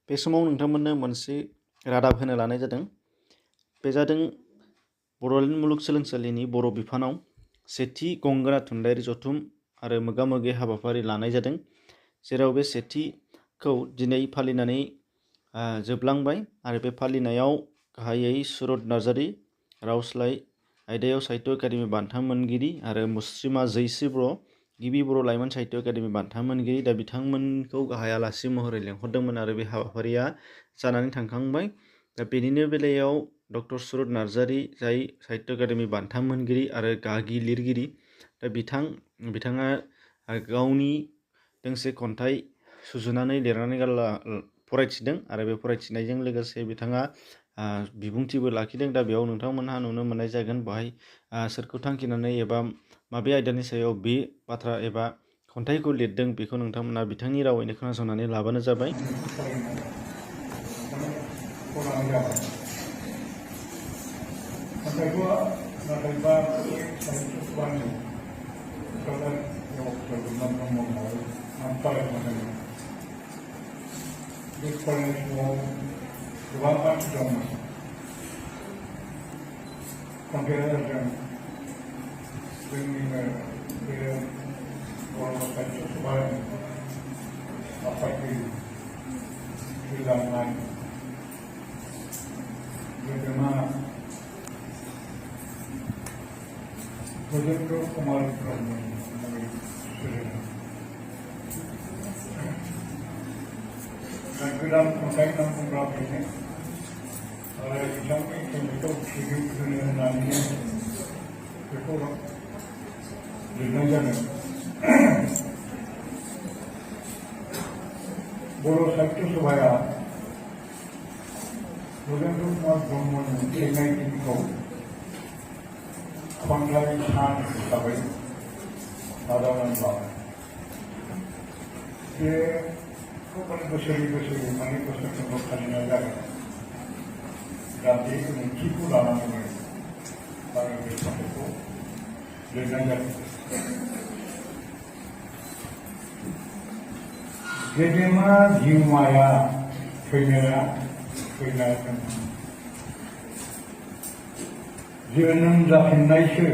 बे समाव नोंथांमोननो मोनसे रादाब होनो लानाय जादों। बे जादों बड'लेण्ड मुलुगसोलोंसालिनि बर' बिफानाव सेथि गंगोना थुनलाइयारि जथुम आरो मोगा-मोगि हाबाफारि लानाय जादों, जेराव बे सेथिखौ दिनै फालिनानै जोबलांबाय आरो बे फालिनायाव गाहायै सुरत नार्जारी रावस्लाय आयदायाव साहित्य एकाडेमि बान्था मोनगिरि आरो मुस्रिमा जैस्रि बर' गिबि बर' लाइमोन साहित्य एकाडेमि बान्था मोनगिरि दा बिथांमोनखौ गाहाय आलासि महरै लेंहरदोंमोन आरो बे हाबाफारिया जानानै थांखांबाय। दा बेनिनो बेलायाव डक्टर सुरत नार्जारी जाय साहित्य एकाडेमि बान्था मोनगिरि आरो गागि लिरगिरि, दा बिथाङा गावनि दोंसे खन्थाइ सुजुनानै लिरनानै फरायथिदों आरो बे फरायथिनायजों लोगोसे बिथाङा बिबुंथिबो लाखिदों। दा बेयाव नोंथांमोनहा नुनो मोननाय जागोन बेहाय सोरखौ थांखिनानै एबा माबे आयदानि सायाव बे बाथ्रा एबा खन्थाइखौ लिरदों बेखौ नोंथांमोना बिथांनि रावैनो खोनासंनानै लाबानो जाबाय। Bodo Kumar dan kedam kontak nampung berapa ini? Oleh sampai kita hidup dunia nanti, itu dunia jangan. Bodo satu supaya Bodo Kumar Brahman Chennai itu खन्थाइ सान हिसाबै आजावनानै लाबाय। बेखौ बोसोरै बोसोरफ्रोमबो फालिनाय जागोन। दा बे ओंथिखौ लानानै आरो बे खन्थाइखौ लिरनाय जादों। गेदेमा जिउमाया थैनायजों जोनोम जाफिननायसो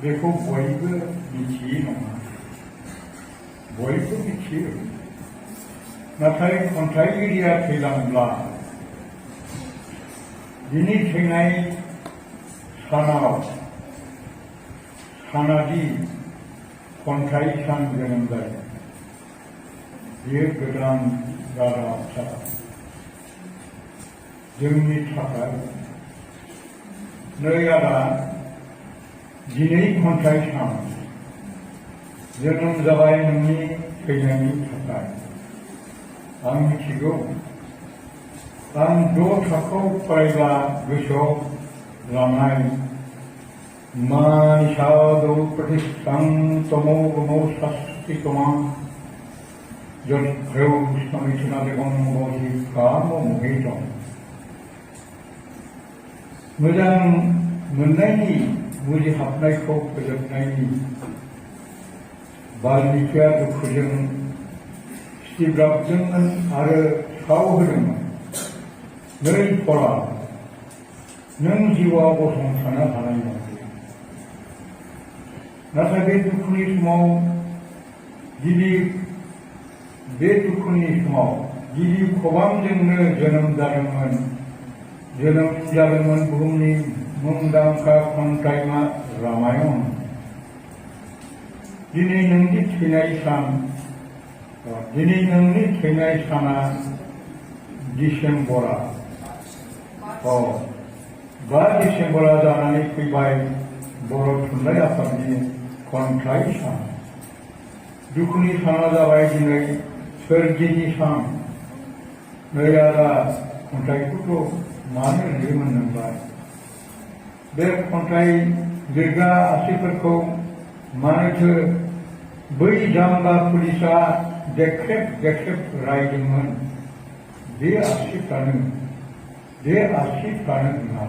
बेखौ बयबो मिथियै नङा, बयबो मिथियो। नाथाय खन्थाइगिरिया थैलांब्ला बिनि थैनाय सानादि खन्थाइ सान जोनोम जायो, बेयो गोदान रादाब जोंनि थाखाय। नै आदा दिनै खन्थाइ सान जोनोम जाबाय नोंनि थैनायनि थाखाय। आं मिथिगौ, आं 6 थाखोआव फरायब्ला गोसोआव लानाय मानिसादौ प्रतिष्ठां तमो गमो शास्त्रितमा जन्त्रौ स्मरिचना देवं बहि काम मोहितं मोजां मोननायनि बुजिहाबनायखौ फोजोबनायनि बाल्मिकिया दुखुजों स्थिब्राबदोंमोन आरो साव होदोंमोन। नै फला नों जिउआव गसंथानो हानाय नङा। नाथाय बे दुखुनि समाव गिबि खबामजोंनो जोनोम जादोंमोन बुहुमनि मुंदांखा खन्थाइमा रामायण। दिनै नोंनि थैनाय साना डिसेम्बरा 5 डिसेम्बरा जानानै फैबाय बर' थुनलाइ आफादनि खन्थाइ सान। दुखुनि साना जाबाय दिनै सोरजिनि सान। नै आदा खन्थाइखौथ' मानो लिरोमोन नोंलाय? बे खन्थाइ लिरग्रा आसिफोरखौ मानोथो बै जाम्बा पुलिसा देख्रेब रायदोंमोन? बे आसिफ्रानो नङा।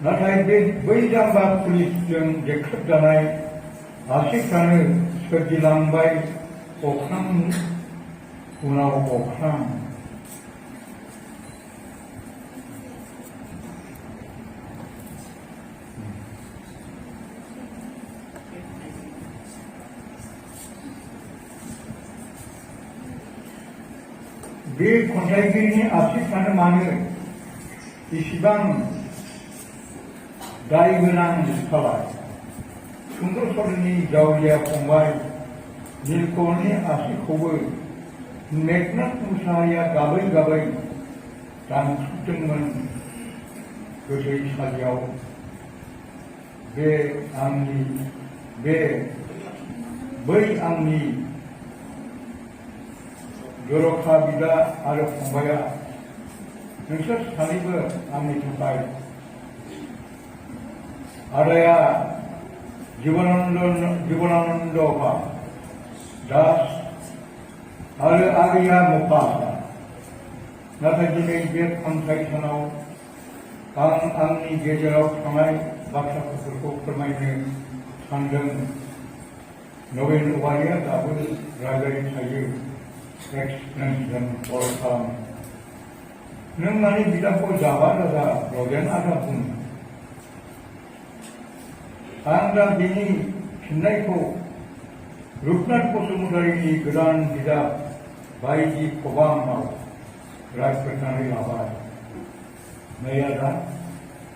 नाथाय बै जाम्बा पुलिसजों देख्रेबजानाय आसिफ्रानो सोरजिलांबाय अख्रां उनाव अख्रां बे खन्थाइगिरिनि आसिफ्रानो मानो इसिबां दाय गोनां जाबाय। सुंद' सल'नि जावलिया फंबाय नीलकमलनि आसिखौबो मेघनाथ मुसाहारिया गाबै गाबै दानख्रुबदोंमोन गोथैसालियाव। बै आंनि जर'खा बिदा आरो फंबाया नोंसोर सानैबो आंनि थाखाय आदाया जीवनानंद दास आरो आगैया मफासा। नाथाय दिनै बे फांथाय सानाव आं आंनि गेजेराव थानाय बाथ्राफोरखौ फोरमायनो सानदों। नबेन औवारिया दाबो राजायै थायो। एक्सप्लेनेशन कल खालामो। नों माने बिदाखौ जाबा राजा रजेन आदा बुङो। आं दा बेनि फिननायखौ रुपनाथ बसुमतारीनि गोदान बिजाब बायदि खबामाव रायफोरनानै लाबाय। नै आदा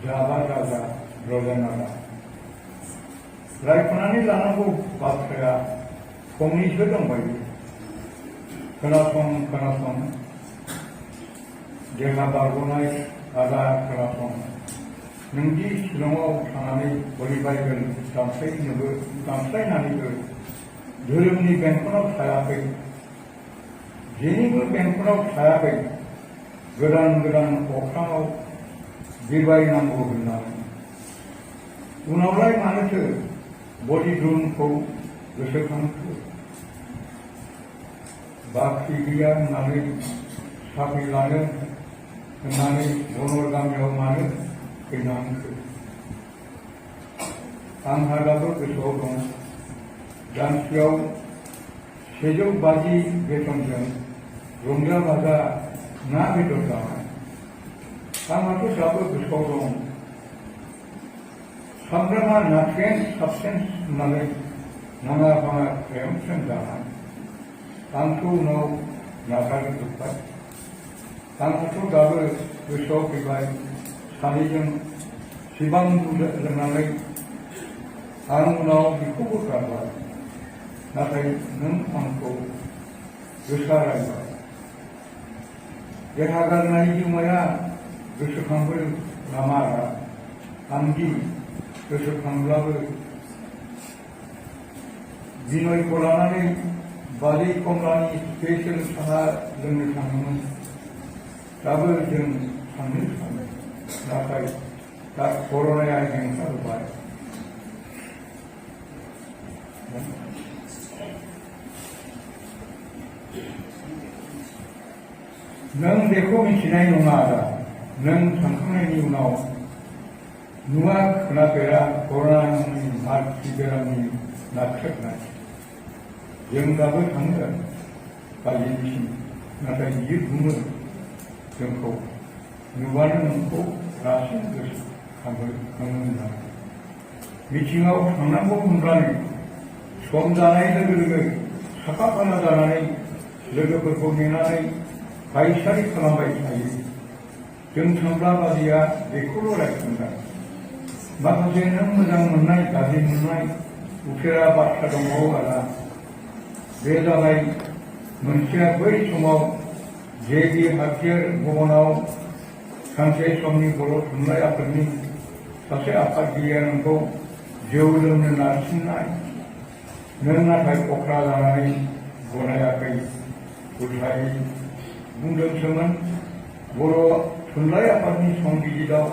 जाबा राजा रजेन आदा। रायफोरनानै लानांगौ बाथ्राया फंनैसो दंबायो। खोनासं देहा बारग'नाय आदा खोनासं। नोंदि शिलंआव थानानै हरि बाइबेल दानस्लायनानैबो धोरोमनि बेंखनाव थायाखै, जेनिबो बेंखनाव थायाखै, गोदान गोदान अख्राङाव बिरबायनांगौ होननानै। उनावलाय मानोथो बलिद्रुमखौ गोसोखांखो? बाख्रि गैया होननानै साख्रि लानो होननानै बनर गामियाव मानो फैनांखो? आंहा दाबो गोसोआव दं दानसेयाव 150 बेथनजों रंजा बाजा ना बेदर जानाय। आंहाथ' दाबो गोसोआव दं सामब्रामा नाथ्रेन साबसेन्स होननानै नाङा फाङा ख्रेम जानाय। आंथ' उनाव नागारजोब्बाय। आंहाथ' दाबो गोसोआव फैबाय सानैजों सिबां लोंनानै आं उनाव बेखौबो गारबाय। नाथाय नों आंखौ गोसा रायबाय। देहा गारनाय जिउमाया गोसोखांबो नामा? आंदि गोसोखांब्लाबो बिनयखौ लानानै बाजै कमलानि स्पेशेल साहा लोंनो थाङोमोन। दाबो जों थांनो सानो, नाथाय दा कर'नाया हेंथा होबाय। नों बेखौ मिथिनाय नङा आदा। नों थांखांनायनि उनाव नुवा खोनाफेरा कर'नानि मारखि बेरामनि नाख्रेबनाय। जों दाबो थाङो बाजिनिसिम, नाथाय बियो बुङो जोंखौ नुबानो नोंखौ रासिन गोसोखाङो होननानै। मिथिङाव थांनांगौ होनब्लानो सम जानाय लोगो लोगो साखा फाला जानानै लोगोफोरखौ नेनानै फायसारि खालामबाय थायो। जों थांब्ला बाजिया बेखौल' रायखांबाय। माखासे नों मोजां मोननाय गाज्रि मोननाय उफेरा बाथ्रा दंबावो आदा। बे जाबाय मोनसेया बै समाव जे.बि. हाथियार भवनाव सानसे समनि बर' थुनलाइ आफादनि सासे आफादगिरिया नोंखौ जौ लोंनो नारसिननाय। नों नाथाय अख्रा जानानै गनायाखै, उल्थायै बुंदोंसोमोन बर' थुनलाइ आफादनि संबिजिराव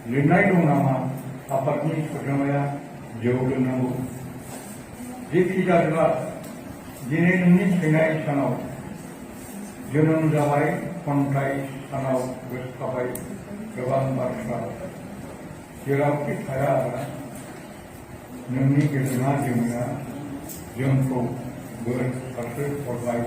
लिरनाय दं नामा आफादनि सोद्रोमाया जौ लोंनांगौ। जेखि जादोला दिनै नोंनि थैनाय सानाव जोनोम जाबाय खन्थाइ सानाव गोसोखाबाय गोबां बाथ्रा। जेरावखि थाया आदा नोंनि गेदेमा जिउमाया जोंखौ बोर फारसे हरनाय